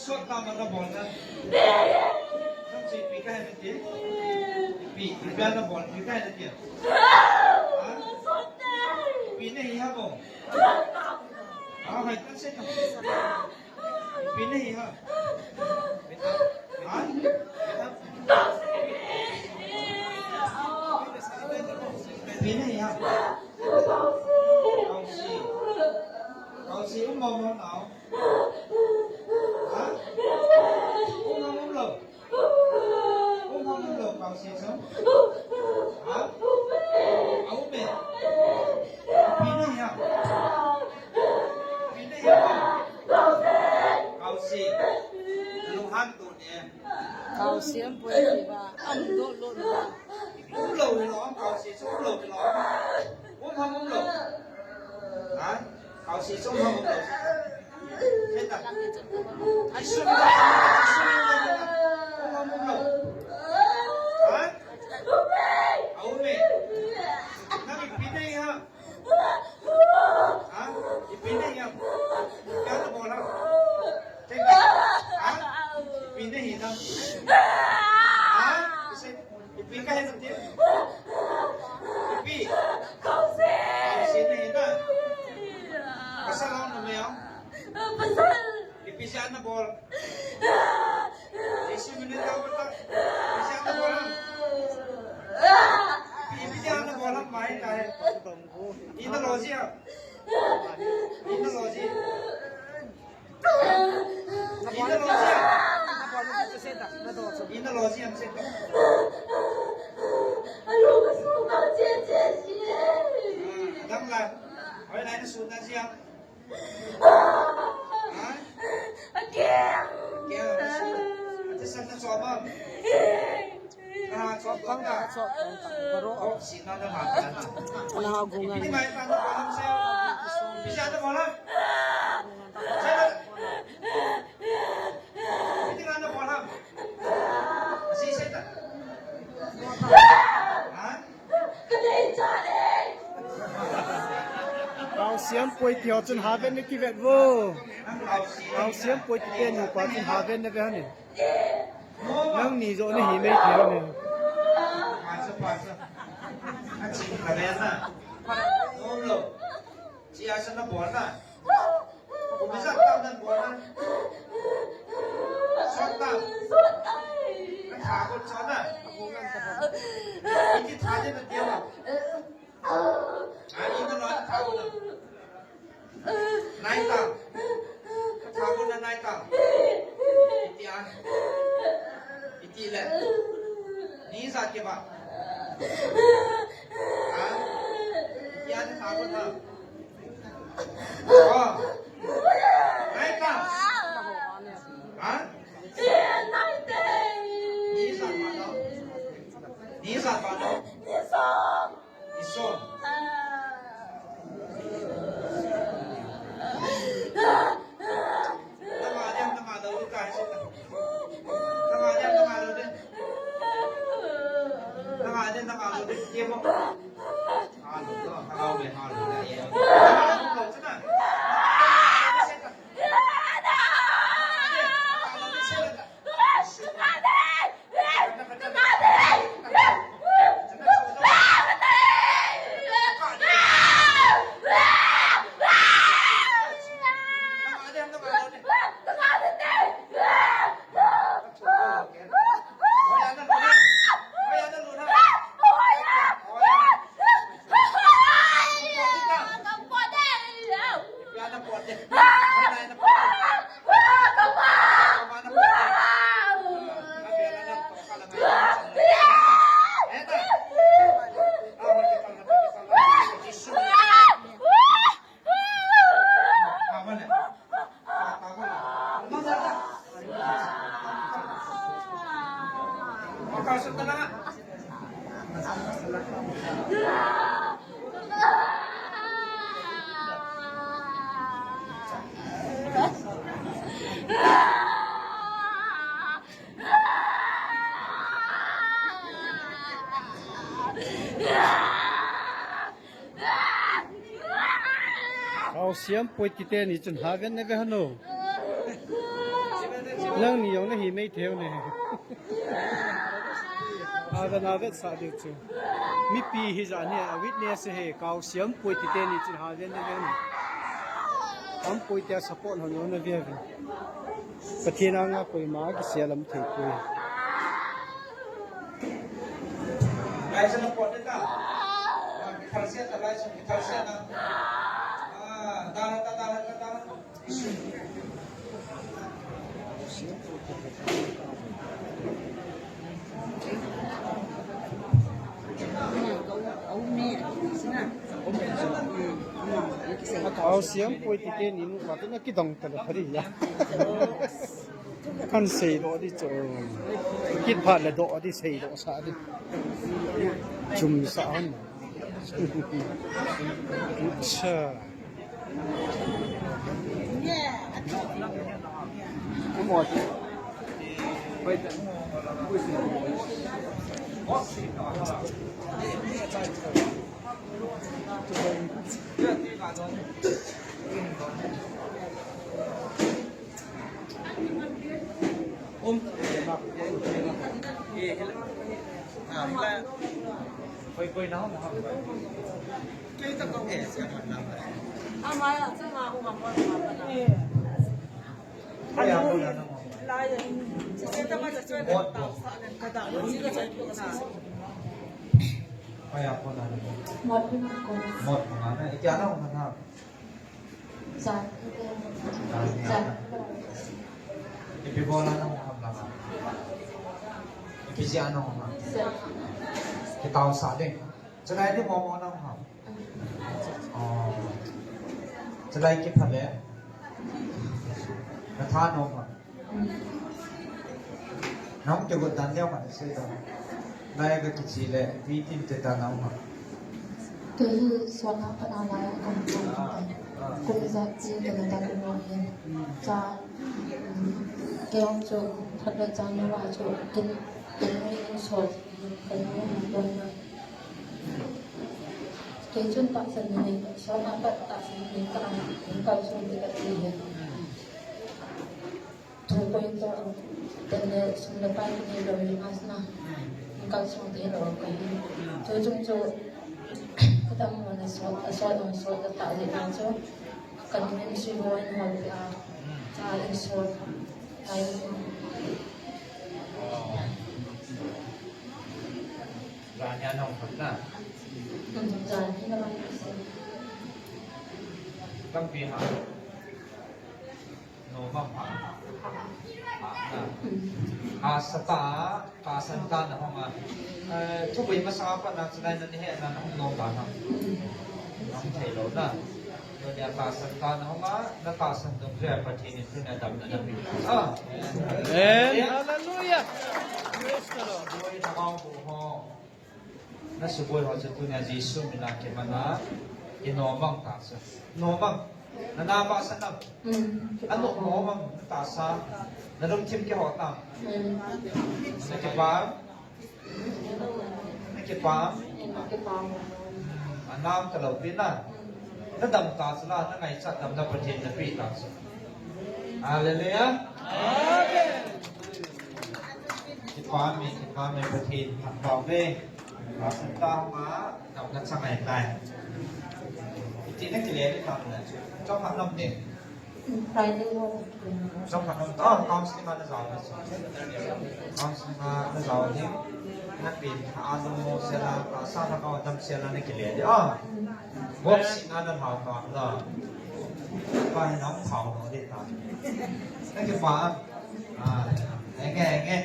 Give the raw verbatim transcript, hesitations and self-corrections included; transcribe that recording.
Sot tama na bol na. Nang si pi ka na ti. Pi, pi ka na bol, pi ka na ti. Ha? Pi na hi ha bol. Ha, hai ta se ta. Pi na hi ha. Ha? Pi na hi ha. Kau si. Kau si um bol na. Ha? Um ham um lou? Um ham um lou, Kau si chu? Ha? A um e. Pi na hi ham? Pi na hi ham? Kau si. Lunghan tu ne. Kau si um poi ti ba. Am do lo lo. Um lou hi lou, Kau si chu um lou hi lou. Um ham um lou? Ha? Kau si chu um ham um lou? Seta. Isu ni, isu ni, um ham um lou? Ha? A um e. Nang ipi na hi ham? Ha? Ipi na hi ham? Ipi na bol ham? Seta. Ha? Ipi na hi ham? Ha? Ipi ka hi ham ti? Ipi? Kau si na hi na. Pasal ham na mai ham? Ipi jeh a na bol? Isu minute na bol ta. Ipi jeh a na bol ham? Ipi, ipi jeh a na bol ham mai ka he? Ina lo ji ham? Ina lo ji. Ina lo ji ham? Ina lo ji ham seta. Ah, dang la. Hoi lai na su na ji ham? Ha? Keng. Keng, na su. Ati san na chom ham? Na chom kong na. Chom kong ta. Baro. Kong si na na ma na. Na gu ngan. Ipi mai pa na bol ham se. Ipi jeh a na bol ham? Ipi jeh a na bol ham? Si seta. Ha? Kau si um poi ti ho chun haven na kivet vo. Kau si um poi ti te nupa chun haven na ve hon e. Nangni joh nahi mai ti hon e. Pasa, pasa. Achi, karen na. Nom lo. Chi asa na bol na. Kum ijat tam nan bol na? Sot tam? Ka tha got sot na? Iti tha ding na tia ma? Ai, ina lo na tha got na? Nai tam? Ka tha got na nai tam? Iti a? Iti le? Ni ijat ke ba? Ha? Iti a na tha got na? Oh. Nai tam? Ha? Ni ijat ba no? Ni ijat ba no? Ni som. Na ma ding, na ma lou ding, kai seta. Na ma ding, na ma lou ding. Na ma ding, na ma lou ding. Kemo. Kau siam poi tite ni chun haven na ve hanu. Nangni jong nahi mei theu ne. Haven, haven sa diu chu. Mipi hijat ni a witness hi kau siam poi tite ni chun haven na ve hanu. Am poi tia support hon jong na ve ve. Pathen anga koima kisel um thei poi. Lai sa na pot ta. Kithalse ta, lai sa kithalse na. Ah, da la ta, da la ta, da la ta. Kau siam poi tite ni nu pa tu na kidong ta le phari ya. Kan seidoh di chu. Kit phat le doh di, seidoh sa di. Chum sa hon. Acha. Mot. Mot. Mot. Mot. Jan. Jan. Ipi bol a nahung ham langa? Ipi jeh a nahung ham? Kitaosah ding. Chulai ni momo nahung ham? Oh. Chulai kipha le? Natha nahung ham? Nahung kigot dan leu khat sei tan. Lai ka kiche le, ipi tin te ta nahung ham? Kei hi sot a pat a lai a kon kon. Kum ijat chi Canada kon ahi. Cha, um, kei jong chu phat le chan neiva chu kin, kin ni sot, kin ni kon na. Kei chun tahsan nei, sot a pat tahsan nei ka, kalsong te kati hi. Thu koi to, tun le sum le pai kinei lou hi masna. Kalsong thei lou kahi. Chu chung chu, kadam mo na sot, asot mo sot, katah jeh a chu. Ka ministry ho in hol peh a, cha in sot. Ai. Jan hi nahung ham na? Hmm, jan hi nahung ham. Tampi ha. Nomang pha. Pha na. Tahsa ta, tahsan ta nahung a. Eh, thupui masang a pat na chulai na ni he na nahung nom ta na. Nahung thei lou na. Tunia tahsan ta nahung a, na tahsan dungjuia Pathen in tunia damna napeh. Ah. Amen. Hallelujah. Praise the Lord. Boi na mau bu ho. Na suboi ho chu tunia Jesu mina kiman a, i nomang ta chu. Nomang. Na na ba sa na. Mm. Ano nomang ta sa. Na lungthim kihot na. Mm. Na kipah. Na kipah. Na kipah. Mm. Anam ka lou pi na. Na dam ta chu la, na ngaichat damna Pathen na pe ta chu. Hallelujah. Amen. Kipah e, kipah e, Pathen phat tao ve. Pastor ta ma, damna chang ahitai. Iti na kile ni tam na chu. Chong phat nom ni. Friday ho. Chong phat nom ta, counseling a na jao na chu. Counseling a na jao ni. Na pen a no sela, tahsa na ka dam sela na kile ni. Ah. Box na na thao ta na. Pa na thao no de ta. Na kipah. Ah, enge, enge.